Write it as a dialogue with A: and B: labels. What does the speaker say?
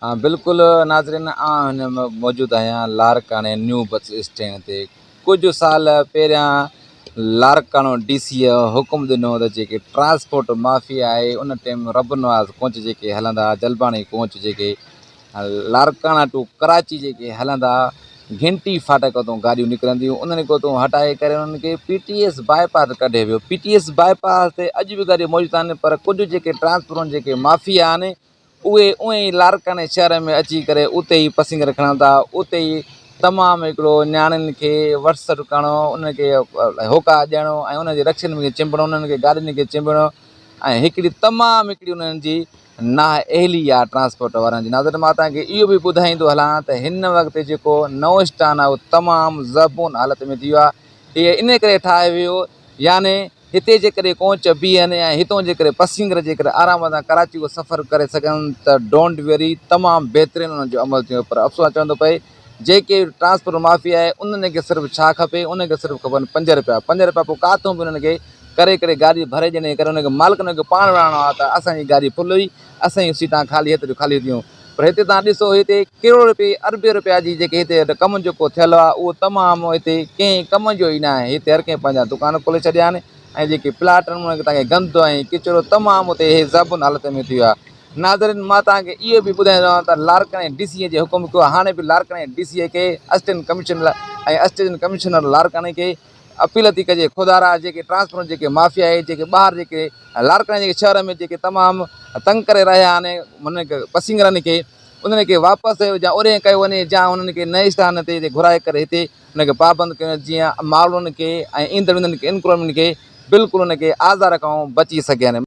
A: بلڪل ناظرين آئون هن مهل موجود آهيان لاڙڪاڻي نيو بس اسٽينڊ تي ڪجهه سال پهريان لاڙڪاڻو ڊي سي حڪم ڏنو ته جيڪي ٽرانسپورٽ مافيا آهي ان ٽيم رب نواز ڪوچ جيڪي هلندا جلباڻي ڪوچ جيڪي لاڙڪاڻا ٽو ڪراچي جيڪي هلندا گهنٽي ڦاٽڪ تون گاڏيون نڪرنديون انهن کي اتو هٽائي ڪري انهن کي پي ٽي ايس باء پاس ڪڍي ويو پي ٽي ايس باء پاس تي اڄ به گاڏيون موجود آهن پر ڪجهه جيڪي ٽرانسپورٽ جيڪي مافيا آهن اهي اونئن ئي لاڙڪاڻي شهر ۾ اچي ڪري اتي ئي پسنگ رکڻ ٿا اتي ئي تمام هڪڙو نياڻين کي وٽس رڪڻو انهن کي هوڪا ڏيڻو ۽ انهن جي رڪشن ۾ چنبڙڻو انهن کي گاڏين کي چنبڙڻو ۽ هڪڙي تمام هڪڙي انهن جي نا اهلي آهي ٽرانسپورٽ وارن جي ناظرين مان توهان کي اهو به ٻڌائيندو هلان ته هن وقت جيڪو نئون اسٽان آهي اهو تمام زبون حالت ۾ ٿي ويو آهي اهي ان ڪري ٺاهيو ويو يعني هتي جيڪڏهن ڪوچ بيهن ۽ هتون جيڪڏهن پسينگر جيڪڏهن آرام سان ڪراچي جو سفر ڪري سگهن ته don't وري تمام بهترين انهن جو عمل ٿيندو پر افسوس سان چوڻو ٿو پئي جيڪي ٽرانسپورٽ مافيا آهي انهن کي صرف ڇا کپي انهن کي صرف کپن پنج روپيا پنج روپيا پوء ڪاٿون به انهن کي ڪري ڪري گاڏي ڀري ڏيڻ جي ڪري انهن کي مالڪن کي پاڻ وڙهائڻو آهي ته اسان جي گاڏي فل هئي اسان جون سيٽان خالي هيتريون خالي ٿيون پر هتي توهان ڏسو هتي ڪروڙ روپيه اربين روپيا جي جيڪي هتي ڪم جيڪو ٿيل آهي اهو تمام هتي ڪنهن ڪم جو ئي ناهي هتي هر ڪنهن پنهنجا دڪان کولي ڇڏيا آهن ۽ جيڪي پلاٽ آهن انهن کي توهان کي گند ۽ ڪچرو تمام هتي هي زبون حالت ۾ ٿي ويو آهي ناظرين مان توهان کي اهو به ٻڌائيندو رهان ته لاڙڪاڻي ڊي سي جي حڪم ڪيو هاڻي به لاڙڪاڻي ڊي سي کي اسسٽنٽ ڪمشنر ۽ اسسٽنٽ ڪمشنر لاڙڪاڻي کي اپيل ٿي ڪجي خدارا جيڪي ٽرانسپورٽ جيڪي مافيا آهي جيڪي ٻاهر جيڪي لاڙڪاڻي جي شهر ۾ جيڪي تمام تنگ ڪري رهيا آهن انهن کي پسينگرن کي انهن کي واپس يا اوڏي ڪيو وڃي يا انهن کي نئين اسٿان تي گهرائي ڪري هتي انهن کي پابند ڪيو وڃي جيئن ماڻهن کي ۽ ايندڙ انهن کي انڪرومينٽ کي بلڪل ان کي آزار کان بچي سگهن.